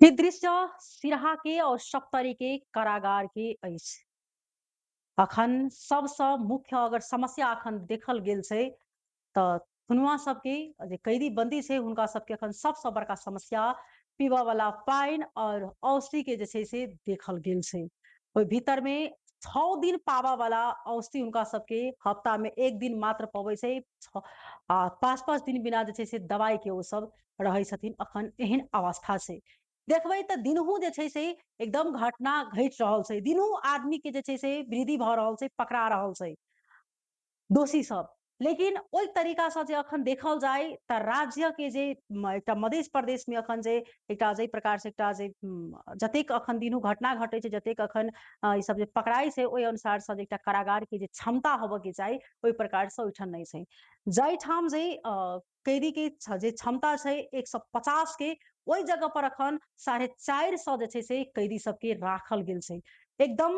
ई दृश्य सिरहा के और सप्तरी के कारागार के अछि। अखन सबसँ मुख्य अगर समस्या अखन देखल गेल छै तऽ थुनुआ सबके जे कैदी बंदी छै हुनका सबके अखन सबसँ बड़का समस्या पीबऽ वाला पानि और औषधि के जे छै से देखल गेल छै। ओहि भीतर में 6 दिन पाबऽ वाला औषधि हुनका सबके हफ्ता में 1 दिन मात्र पबै छै। आ 5-5 दिन बिना जे छै से दवाई के ओ सब रहै छथिन। अखन एहन अवस्था छै। देखबै तऽ दिनहु जे छै से एकदम घटना घटि रहल छै, दिनहु आदमी के जे छै से वृद्धि भऽ रहल छै, पकड़ा रहल छै दोषी सब। लेकिन ओहि तरीका से जे अखन देखल जाय तऽ राज्य के जे एकटा मध्य प्रदेश में अखन जे एकटा जाहि प्रकार से एकटा जे जतेक अखन दिनहु घटना घटै छै, जतेक अखन ई सब जे पकड़ाइ छै, ओहि अनुसार से जे एकटा कारागार के जे क्षमता होबऽ के चाही ओहि प्रकार से ओहिठाम नहि छै। जाहिठाम जे कैदी के जे क्षमता छै 150 के, ओहि जगह पर अखन 450 जे छै से कैदी सबके राखल गेल छै। एकदम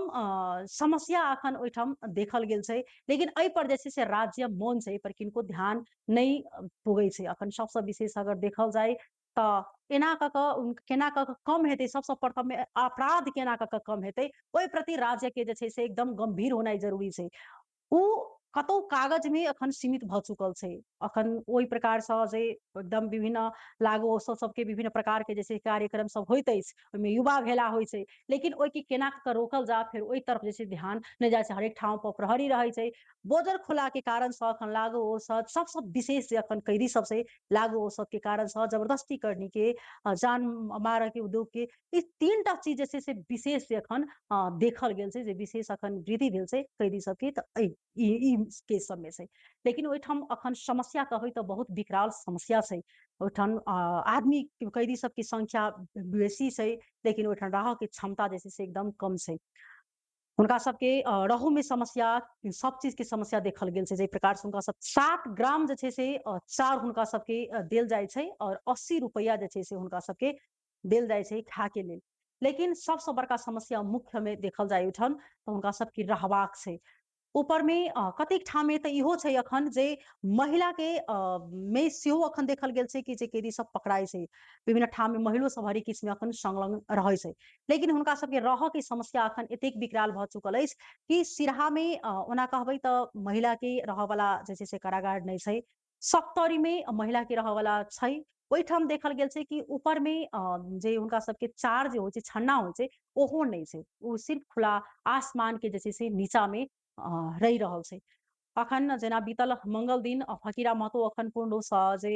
समस्या अखन ओहिठाम देखल गेल छै। लेकिन एहि पर जे छै से राज्य मौन छै, एहि पर किनको ध्यान नहि पुगै छै। अखन सबसँ विशेष अगर देखल जाय तऽ एना कऽ कऽ केना कऽ कऽ कम हेतै, सबसँ प्रथम में अपराध केना कऽ कऽ कम हेतै, ओहि प्रति राज्य के जे छै से एकदम गंभीर होनाइ जरूरी छै। ओ कतौ कागज में अखन सीमित भऽ चुकल छै। अखन ओहि प्रकार सँ जे एकदम विभिन्न लागू औषध सबके विभिन्न प्रकार के जे छै कार्यक्रम सब होइत अछि, ओहिमे युवा भेला होइ छै, लेकिन ओहिके केना कऽ रोकल जा, फेर ओहि तरफ जे छै ध्यान नहि जाइ छै। हरेक ठाम पर प्रहरी रहै छै। बोजर खोला के कारण सँ अखन लागू औषध सबसँ विशेष जे अखन कैदी सब छै लागू औषध के कारण सँ जबरदस्ती करनी के, जान मारऽ के उद्योग के, ई 3टा चीज जे छै से विशेष जे अखन देखल गेल छै, जे विशेष अखन वृद्धि भेल छै कैदी सबके, तऽ ई केस सब में छै। लेकिन ओहिठाम अखन समस्या कहबै तऽ बहुत विकराल समस्या छै। ओहिठाम आदमी कैदी सबके संख्या बेसी छै, लेकिन ओहिठाम रहऽ के क्षमता जे छै से एकदम कम छै। हुनका सबके रहू में समस्या, सब चीज के समस्या देखल गेल छै। जाहि प्रकार से हुनका सब 7 ग्राम जे छै से चाउर हुनका सबके देल जाइ छै और 80 रुपैआ जे छै से हुनका सबके देल जाइ छै खा के लेल। लेकिन सबसँ बड़का समस्या मुख्य में देखल जाय ओहिठाम तऽ हुनका सबके रहबाक छै। ऊपर में कतेक ठाम में तऽ इहो छै अखन जे महिला के में सेहो अखन देखल गेल छै कि जे कैदी सब पकड़ाइ छै, विभिन्न ठाम में महिलो सब हरेक किसिम अखन संलग्न रहै छै। लेकिन हुनका सबके रहऽ के समस्या अखन एतेक विकराल भऽ चुकल अछि कि सिरहा में ओना कहबै तऽ महिला के रहऽ वाला जे छै से कारागार नहि छै, सप्तरी में महिला के रहऽ वाला छै। ओहिठाम देखल गेल छै कि ऊपर में जे हुनका सबके चार जे होइ छै, छन्ना होइ छै, ओहो नहि छै। ओ सिर्फ खुला आसमान के जे छै से नीचा में रहि रहल छै। अखन जेना बीतल मंगल दिन फकीरा महतो अखन पूर्ण रूपसँ जे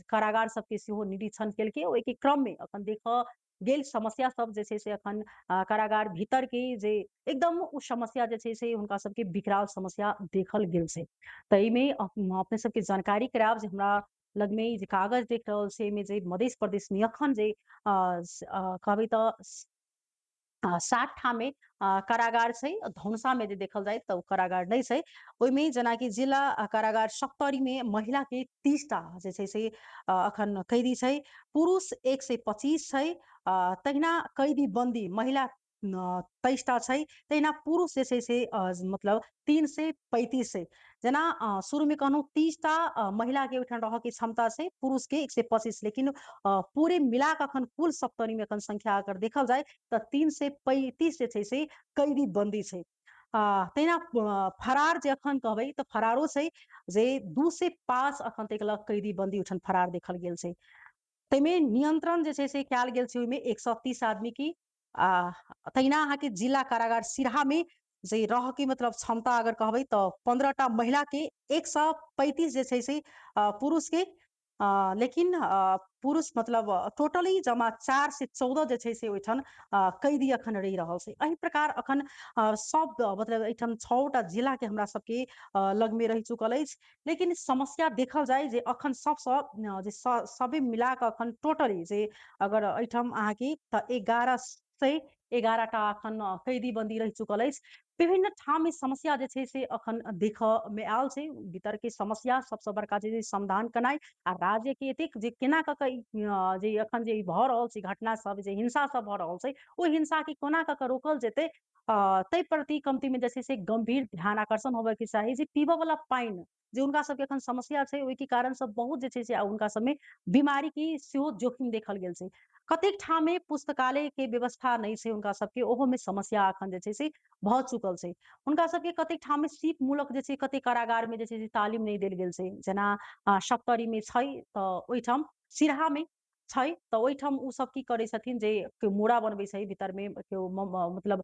कारागार सबके सेहो निरीक्षण केलकै, ओहिके क्रम में अखन देखऽ गेल समस्या सब जे छै से अखन कारागार भीतर के जे एकदम ओ समस्या जे छै से हुनका सबके विकराल समस्या देखल गेल छै। तऽ एहिमे अपने सबके जानकारी करायब जे हमरा लग में जे कागज देख रहल छै, एहिमे जे मध्य प्रदेश में अखन जे कहबै तऽ 7 ठाम में कारागार छै। धनुषा में जे देखल जाय तऽ ओ कारागार नहि छै। ओहिमे जेनाकि जिला कारागार सप्तरी में महिला के 30टा जे छै से अखन कैदी छै, पुरुष 125 छै। तहिना कैदी बंदी महिला 23टा छै, तहिना पुरुष जे छै से मतलब 335 छै। जेना शुरू में कहलहुँ 30टा महिला के ओहिठाम रहऽ के क्षमता छै, पुरुष के 125, लेकिन पूरे मिला कऽ अखन कुल सप्तरी में अखन संख्या अगर देखल जाय तऽ 335 जे छै से कैदी बंदी छै। तहिना फरार जे अखन कहबै तऽ फरारो छै जे 205 अखन तक लग कैदी बंदी ओहिठाम फरार देखल गेल छै। ताहिमे नियंत्रण जे छै से कयल गेल छै ओहिमे 130 आदमी की। तहिना अहाँके जिला कारागार सिरहा में जे रह के मतलब क्षमता अगर कहबै तऽ 15टा महिला के, 135 जे छै से पुरुष के, लेकिन पुरुष मतलब टोटली जमा 414 जे छै से ओहिठाम कैदी अखन रहि रहल छै। एहि प्रकार अखन सब मतलब एहिठाम 6टा जिला के हमरा सबके लग में रहि चुकल अछि। लेकिन समस्या देखल जाय जे अखन सबसँ जे सबे मिला कऽ अखन टोटली जे अगर एहिठाम अहाँके तऽ 1111टा अखन कैदी बंदी रहि चुकल अछि। विभिन्न ठाम में समस्या जे छै से अखन देखऽ में आयल छै। भीतर के समस्या सबसँ बड़का जे समाधान केनाइ आ राज्य के एतेक जे केना कऽ कऽ जे अखन जे भऽ रहल छै घटना सब, जे हिंसा सब भऽ रहल छै, ओहि हिंसा के कोना कऽ कऽ रोकल जेतै, ताहि प्रति कमती में जे छै से गंभीर ध्यान आकर्षण होबय के चाही। जे पीबऽ वाला पानि जे हुनका सबके एखन समस्या छै, ओहिके कारण सब बहुत जे छै से हुनका सबमे बीमारी के सेहो जोखिम देखल गेल छै। कतेक ठामे पुस्तकालय के व्यवस्था नहि छै हुनका सबके, ओहो में समस्या एखन जे छै से भऽ चुकल छै। हुनका सबके कतेक ठामे सीप मूलक जे छै कतेक कारागार में जे छै से तालीम नहि देल गेल छै, जेना सप्तरी में छै तऽ ओहिठाम, सिरहा में छै तऽ ओहिठाम ओ सब की करै छथिन जे केओ मोरा बनबै छै भीतर में, केओ मतलब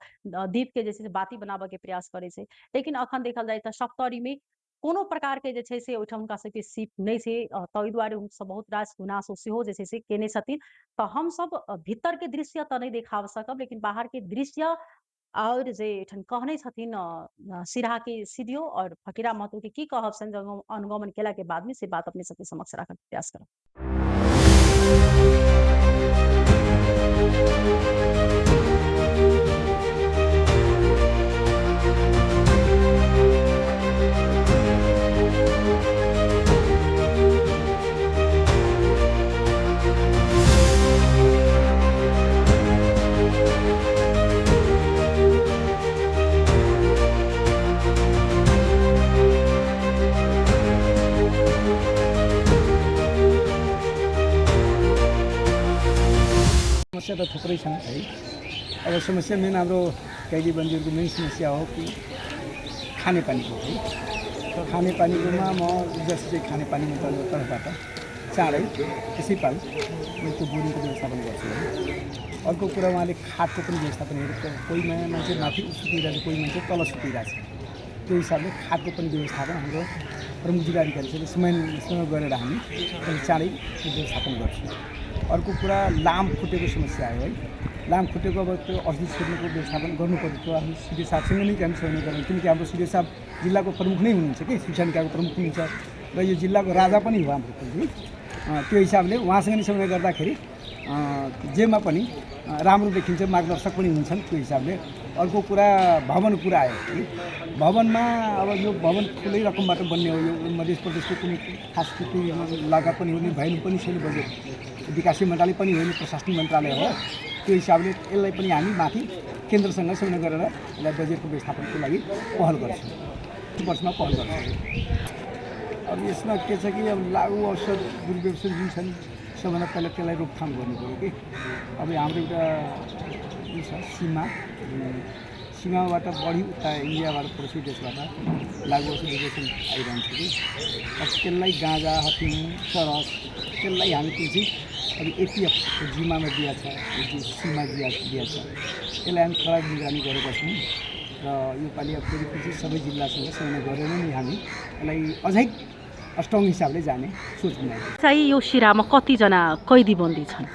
दीप के जे छै से बाती बनाबऽ के प्रयास करै छै। लेकिन अखन देखल जाय तऽ सप्तरी में कोनो प्रकार के जे छै से ओहिठाम हुनका सबके सीप नहि छै, ताहि दुआरे सब बहुत रास गुनासो सेहो जे छै से केने छथिन। तऽ हमसब भीतर के दृश्य तऽ नहि देखाब सकब, लेकिन बाहर के दृश्य और जे एहिठाम कहने छथिन सिरहा के सीडीओ और फकीरा महतो के की कहब छनि अनुगमन केला के बाद में से बात अपने सबके समक्ष राखक प्रयास करब। समस्या त थुप्रै छन् है। अब समस्या मेन हाम्रो कैदीबन्दीहरूको मेन समस्या हो कि खानेपानीको है। खानेपानीकोमा म जस्तो चाहिँ खानेपानी मन्त्रालयको तर्फबाट चाँडै यसै पाल म त्यो बोरिङको व्यवस्थापन गर्छु है। अर्को कुरा उहाँले खाटको पनि व्यवस्थापन हेरेको, कोही मान्छे माथि सुतिरहेको छ, कोही मान्छे तल सुतिरहेको छ, त्यो हिसाबले खाटको पनि व्यवस्थापन हाम्रो प्रमुख जिल्ला अधिकारीसँग समय गरेर हामी चाँडै त्यो व्यवस्थापन गर्छौँ। अर्को कुरा लाम खुट्टेको समस्या आयो है। लाम खुट्टेको अब त्यो औषधि छिर्नुको व्यवस्थापन गर्नु पर्यो, त्यो हामी सिडिओ साहबसँग नै हामी समन्वय गर्नु, किनकि हाम्रो सिडिओ साहब जिल्लाको प्रमुख नै हुनुहुन्छ कि शिक्षा निकायको प्रमुख हुनुहुन्छ र यो जिल्लाको राजा पनि हो हाम्रो पनि। त्यो हिसाबले उहाँसँग नै समन्वय गर्दाखेरि जेमा पनि राम्रो देखिन्छ, मार्गदर्शक पनि हुन्छन् त्यो हिसाबले। अर्को कुरा भवन कुरा आयो कि भवनमा अब यो भवन ठुलै रकमबाट बन्ने हो, यो मध्य प्रदेशको कुनै खास त्यति लागत पनि हुने भएन पनि छैन, बजेट विकास मन्त्रालय पनि होइन, प्रशासनिक मन्त्रालय हो। त्यो हिसाबले यसलाई पनि हामी माथि केन्द्रसँग समन्वय गरेर यसलाई बजेटको व्यवस्थापनको लागि पहल गर्छौँ, वर्षमा पहल गर्छौँ। अब यसमा के छ कि अब लागु औषध दुर्व्यसन जुन छन् सबभन्दा पहिला त्यसलाई रोकथाम गर्नु पऱ्यो कि। अब हाम्रो एउटा उयो छ सीमा, सीमाबाट बढी उता इन्डियाबाट पडोसी देशबाट लागु औषध दुर्व्यसन आइरहन्छ कि। अब त्यसलाई गाँजा, हतिम, चरस त्यसलाई हामी त्यो चाहिँ अब एटिएफको जिम्मामा दिएको छ, सीमा दिएको छ, त्यसलाई हामी कडा निगरानी गरेका छौँ र योपालि अब फेरि पछि सबै जिल्लासँग समन्वय गरेर नै हामी यसलाई अझै स्ट्रङ हिसाबले जाने सोच बनाएको। चाहिँ यो सिरामा कतिजना कैदीबन्दी छन्?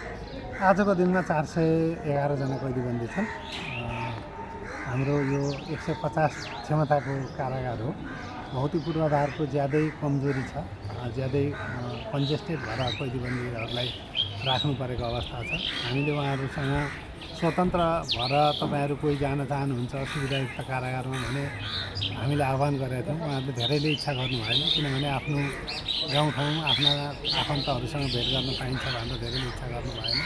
आजको दिनमा 411 जना कैदीबन्दी छन्। हाम्रो यो 150 क्षमताको कारागार हो। भौतिक पूर्वाधारको ज्यादै कमजोरी छ, ज्यादै कन्जेस्टेड भएर कैदीबन्दीहरूलाई राख्नु परेको अवस्था छ। हामीले उहाँहरूसँग स्वतन्त्र भएर तपाईँहरू कोही जान चाहनुहुन्छ सुविधायुक्त कारागारमा भने हामीले आह्वान गरेका थियौँ। उहाँहरूले धेरैले इच्छा गर्नु भएन, किनभने आफ्नो गाउँठाउँ आफ्ना आफन्तहरूसँग भेट गर्न पाइन्छ भनेर धेरैले इच्छा गर्नु भएन।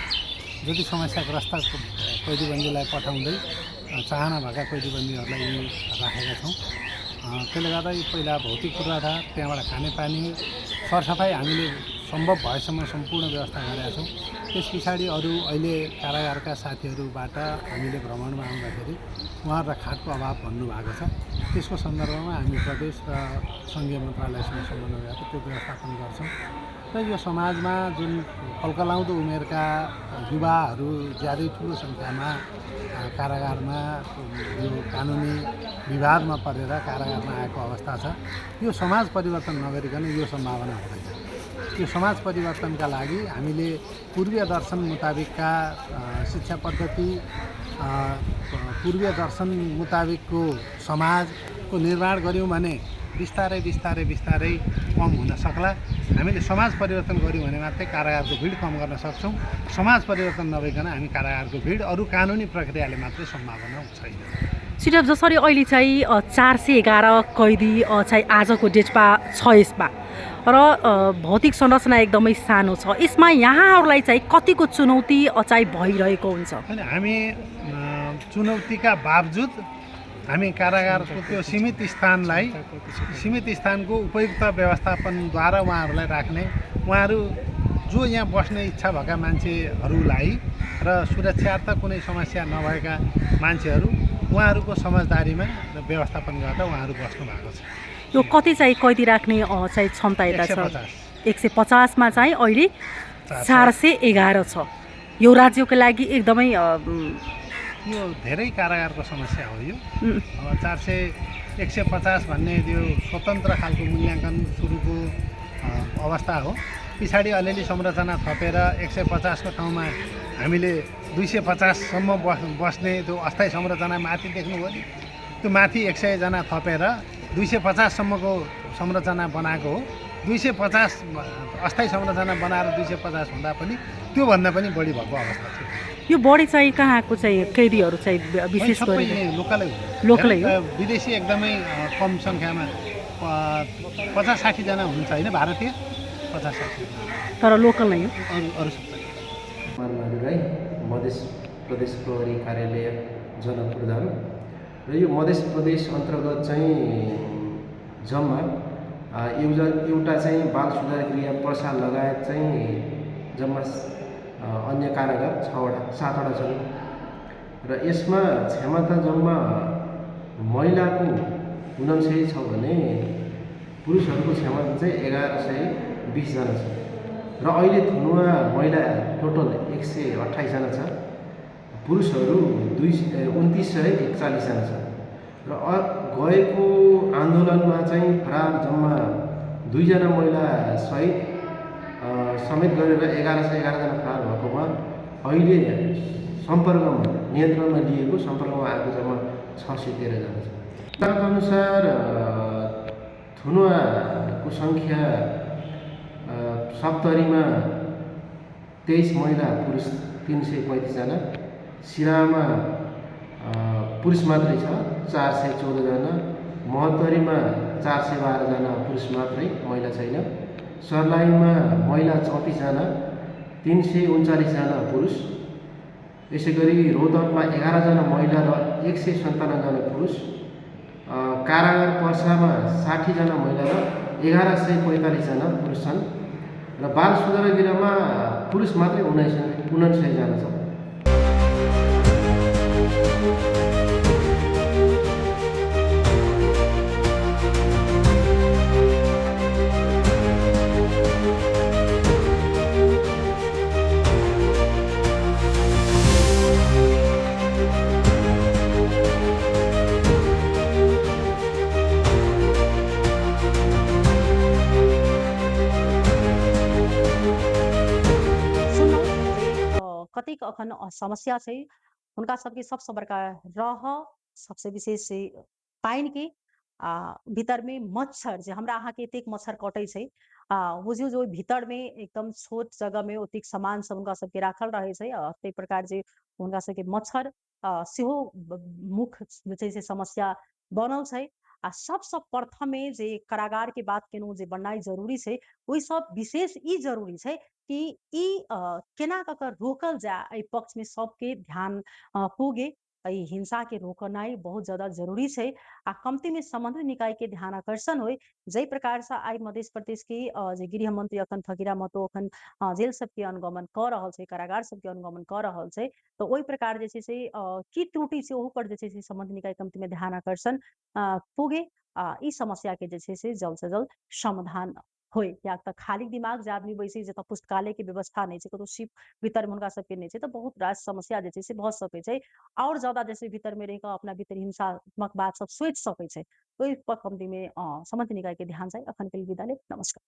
जति समस्याग्रस्त कैदीबन्दीलाई पठाउँदै चाहना भएका कैदीबन्दीहरूलाई यी राखेका छौँ। त्यसले गर्दा यो पहिला भौतिक पूर्वाधार, त्यहाँबाट खानेपानी, सरसफाइ हामीले सम्भव भएसम्म सम्पूर्ण व्यवस्था गरेका छौँ। त्यस पछाडि अरू अहिले कारागारका साथीहरूबाट हामीले भ्रमणमा आउँदाखेरि उहाँहरूलाई खाटको अभाव भन्नुभएको छ। त्यसको सन्दर्भमा हामी प्रदेश र सङ्घीय मन्त्रालयसँग समन्वय गरेर त्यो व्यवस्थापन गर्छौँ। र यो समाजमा जुन कलकलाउँदो उमेरका युवाहरू ज्यादै ठुलो सङ्ख्यामा कारागारमा यो कानुनी विवादमा परेर कारागारमा आएको अवस्था छ, यो समाज परिवर्तन नगरिकन यो सम्भावना हुँदैन। यो समाज परिवर्तनका लागि हामीले पूर्वीय दर्शन मुताबिकका शिक्षा पद्धति, पूर्वीय दर्शन मुताबिकको समाजको निर्माण गऱ्यौँ भने बिस्तारै बिस्तारै बिस्तारै कम हुन सक्ला। हामीले समाज परिवर्तन गऱ्यौँ भने मात्रै कारागारको भिड कम गर्न सक्छौँ। समाज परिवर्तन नभइकन हामी कारागारको भिड अरू कानुनी प्रक्रियाले मात्रै सम्भावना छैन। सिटअप जसरी अहिले चाहिँ 411 कैदी चाहिँ आजको डेटमा छ यसमा, र भौतिक संरचना एकदमै सानो छ, यसमा यहाँहरूलाई चाहिँ कतिको चुनौती चाहिँ भइरहेको हुन्छ? होइन, हामी चुनौतीका बावजुद हामी कारागारको त्यो सीमित स्थानलाई, सीमित स्थानको उपयुक्त व्यवस्थापनद्वारा उहाँहरूलाई राख्ने, उहाँहरू जो यहाँ बस्ने इच्छा भएका मान्छेहरूलाई र सुरक्षार्थ कुनै समस्या नभएका मान्छेहरू उहाँहरूको समझदारीमा र व्यवस्थापन गरेर उहाँहरू बस्नु भएको छ। यो कति चाहिँ कैदी राख्ने चाहिँ क्षमता यता एक सय छ? पचास। 150मा चाहिँ अहिले 411 छ। यो राज्यको लागि एकदमै यो धेरै कारागारको समस्या हो यो। अब 150 भन्ने त्यो स्वतन्त्र खालको मूल्याङ्कन सुरुको अवस्था हो। पछाडि अलिअलि संरचना थपेर 150को ठाउँमा हामीले 250सम्म बस्ने त्यो अस्थायी संरचना माथि देख्नुभयो नि, त्यो माथि 100जना थपेर 250सम्मको संरचना बनाएको हो। 250 अस्थायी संरचना बनाएर 250 हुँदा पनि त्योभन्दा पनि बढी भएको अवस्था छ। यो बढी चाहिँ कहाँको चाहिँ कैदीहरू चाहिँ विशेष सबै गरी यहीँ लोकलै हो। लोकलै हो? विदेशी एकदमै कम सङ्ख्यामा, 50-60जना हुनुहुन्छ होइन, भारतीय 50-60, तर लोकल नै हो। अरू अरू सबै। कुमार राई, मध्य प्रदेश प्रहरी कार्यालय जनकपुरधाम। र यो मध्य प्रदेश अन्तर्गत चाहिँ जम्मा एउटा चाहिँ बाल सुधार गृह पर्सा लगायत चाहिँ जम्मा अन्य कारागार 6वटा 7वटा छन्। र यसमा क्षमता जम्मा महिलाको 59 छ भने पुरुषहरूको क्षमता चाहिँ 1120जना छ। र अहिले थुनुवा महिला टोटल 128जना छ, पुरुषहरू 2941जना छ। र गएको आन्दोलनमा चाहिँ फरार जम्मा 2जना महिला सहित समेत गरेर 1111जना फरार भएकोमा अहिले सम्पर्कमा नियन्त्रणमा लिएको सम्पर्कमा आएको जम्मा 613जना छ। अनुसार थुनुवाको सङ्ख्या सप्तरीमा 23 महिला पुरुष 335जना, सिराहामा पुरुष मात्रै छ 414जना, महोत्तरीमा 412जना पुरुष मात्रै, महिला छैन, सर्लाहीमा महिला 34जना, 339जना पुरुष, यसै गरी रौतहटमा 11जना महिला र 157जना पुरुष, कारागार पर्सामा 60जना महिला र 1145जना पुरुष छन्। र बाल सुधार गृहमा पुरुष मात्रै 59जना छ। सुनलहुँ जे कतेक अखन समस्या छै हुनका सबके सबसँ बड़का रह सबसे विशेष छै पानिके आ भीतरमे मच्छर, जे हमरा अहाँके एतेक मच्छर कटै छै आ बुझियौ जे ओहि भीतरमे एकदम छोट जगहमे ओतेक सामान सब हुनका सबके राखल रहै छै। आ ताहि प्रकार जे हुनका सबके मच्छर सेहो मुख्य जे छै से समस्या बनल छै। आ सबसँ प्रथमे जे कारागार के बात केलहुँ जे बननाइ जरूरी छै, ओहि सब विशेष ई जरूरी छै कि ई केना कऽ कऽ रोकल जाय, एहि पक्षमे सबके ध्यान पुगे। एहि हिंसा के रोकनाइ बहुत ज्यादा जरूरी छै आ कमती में संबंधित निकाय के ध्यान आकर्षण होय। जाहि प्रकार से आइ मध्य प्रदेश के जे गृह मंत्री अखन फकीरा महतो अखन जेल सबके अनुगमन कऽ रहल छै, कारागार सबके अनुगमन कऽ रहल छै, तऽ ओहि प्रकार जे छै से की त्रुटि छै ओहू पर जे छै से संबंधित निकाय कमती में ध्यान आकर्षण पुगे आ ई समस्या के जे छै से जल्द से जल्द समाधान होय। कियाक तऽ खाली दिमाग जे आदमी बैसै जतऽ पुस्तकालय के व्यवस्था नहि छै, कतौ शिप भीतर में हुनका सबके नहि छै, तऽ बहुत रास समस्या जे छै से भऽ सकै छै। आओर ज्यादा जे छै भीतर में रहि कऽ अपना भीतर हिंसात्मक बात सब सोचि सकै छै। ओहि पर कमती में संबंधित निकाय के ध्यान छै। अखन के लिए विदा लेब, नमस्कार।